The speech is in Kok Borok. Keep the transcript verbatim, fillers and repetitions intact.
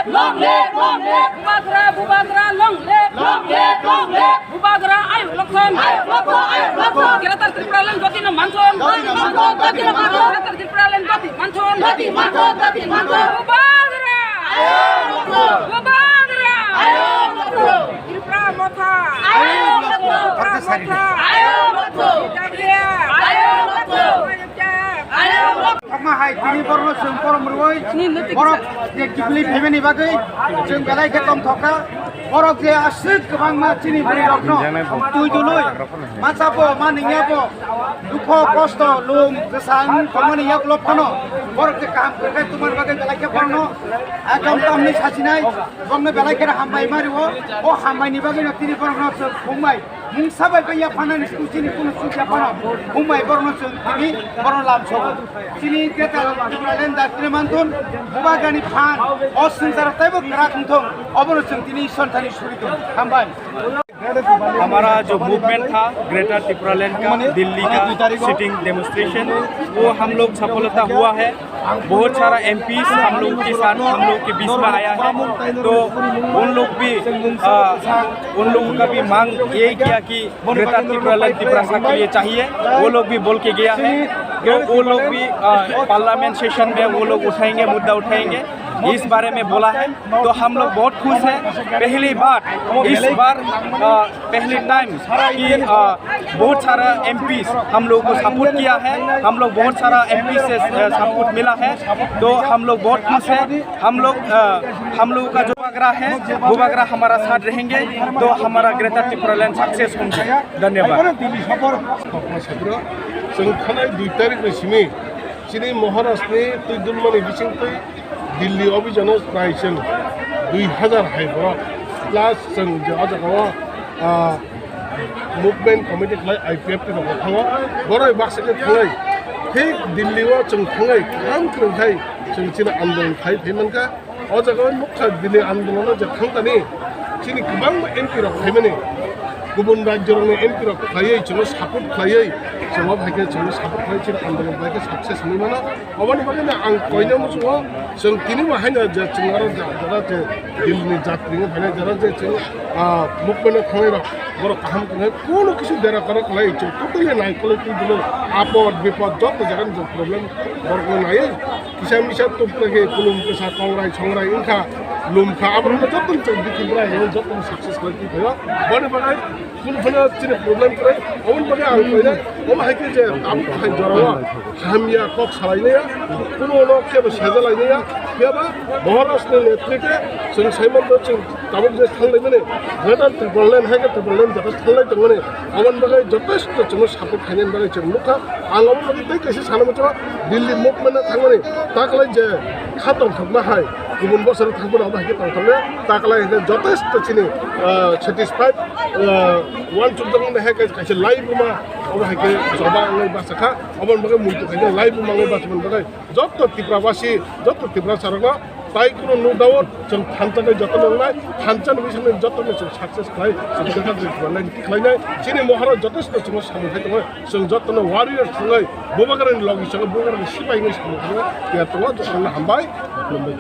Long live, long live. Bubagra, Bubagra, long live. Long live, long live. Bubagra, Ayuk Lokthon. Ayuk Lokthon, Ayuk Lokthon. Greater Tipraland jotino manthon. Jotino manthon, jotino manthon. Greater Tipraland joti manthon. Joti manthon, joti manthon. Bubagra. Ayuk Lokthon. Bubagra. Ayuk Lokthon. Tipra Motha. Ayuk Lokthon. Tipra Motha. Ayuk Lokthon. Ayuk Lokthon. Thangma hai tini borokno chwng borom rwui borok je jubilee phaimani bagwi chwng belai khe tongthokha. Borok je aswk kwbangma chini bwrwirokno twi dului masa bo ma ningya bo dukho kosto lum kwsa wng tongmani yaklop phano borok je kaham kwrwkhe tongmani bagwi belai khe borokno ekdom tamni sasinai borokno belai khe hambai ma rwo. O hambaini bagwino tini borokno chwng khumbai. Mungsa bai bai ya phanani sku chini kunu suk ya phano. Humbai borno chwng tini borno lam sobo. Chini Greater Tipraland da tini mantun Bubagrani phan o swngcharo taibo kwrak wngthong. Obono chwng tini Ishwar thani suri tong. Hambai. हमारा जो मूवमेंट था ग्रेटर टिपुरालैंड का, दिल्ली का sitting demonstration, वो हम लोग सफलता हुआ है। बहुत सारा एमपीज हम लोग के साथ, हम लोग के बीच में आया है, तो उन लोग भी, आ, उन लोगों का भी मांग यही किया कि ग्रेटर टिपुरालैंड तिपरासा के लिए चाहिए, वो लोग भी बोल के गया है। तो वो लोग भी, आ, पार्लियामेंट सेशन में वो लोग उठाएंगे, मुद्दा उठाएंगे, इस बारे में बोला है। तो हम लोग बहुत खुश हैं, पहली बार, इस बार, आ, पहली टाइम कि, आ, बहुत सारा एमपीज हम लोग को सपोर्ट किया है, हम लोग बहुत सारा एमपी से, आ, सपोर्ट मिला है, तो हम लोग बहुत खुश हैं। हम लोग, आ, हम लोगों का जो बुबाग्रा है, बुबाग्रा हमारा साथ रहेंगे, तो हमारा ग्रेटर टिपुरालैंड सक्सेस होंगे। धन्यवाद। Chwng thanai dui tarikh ni simi chini Maharashtra ni twi dulmani bisingtwi Delhi o bijano prai chwng dui hazar hai borok plus chwng je o jaga o, ah, movement committee khlai I P F T rok thango, borok baksa khe thanglai thik Delhi o chwng thanglai kaham kwrwng khai chwng chini andolon khai phai mankha. O jaga o nukha Delhi andolon o je thang tani chini kwbangma M P rok phaimani kubun rajyo rokni M P rok khlaiwi chwngno support khlaiwi chwngno hai khe chwngno support khlai chini andolon bai khe success wngwi mano. Oboni bagwi no ang koina muchungo, chwng tini bo haino je chwng aro ja-, jara je Delhi ni jatri wng phainai jara je chwng, ah, movement o thangnai rok borok kaham tongnai, kono kisu dera kara kwlai chwng totally naikolwi twi dino apod bipod joto jaga ni chwng problem borok no naiwi kisa misa tubra khe kulum kisa kongrai songrai wngkha lumkha aborok no joto ni chwng dikhi bwrai joto ni success khlai twi phaio. Boni bagwi Kunu phano chini problem kwrwi, oboni bagwi ang koina, omo hai khe je tabuk hai jorao hamya kok salainaya, kuno no kebo sejalainaya, phiya ba Maharashtra ni netrite chwng sai mano chwng tabuk je thanglaimani, Greater Tipraland hai khe Tipraland jata thanglai tongmani, oboni bagwi jotesto chwngno support khainani bagwi chwng nukha. Ang omo bagwi tei kaisa sana muchungo, Delhi movement no thangmani taklai je kha tongthokma hai, kubun bosoro thangmani omo hai khe tongthoknai, taklai hai khe jotesto chini, ah, satisfied. Uansukjakmani hai khe kaisa laibuma, obo hai khe choba wngwi bachakha, oboni bagwi muitu khaikhe laibuma wngwi bachimani bagwi joto Tiprabasi, joto Tiprasarokno tai kunu no doubt chwng thansa khe jotono wngnai, thansa ni bisingtwi jotono chwng success khlai, chwng khe khlainai. Chini mohoro jotesto chwngno samung khai tongo, chwng jotono warrior thangwi Bubagrani logi chwngno Bubagrani sipai wngwi samung khai tongwi tongo, jotono hambai, khulumbai.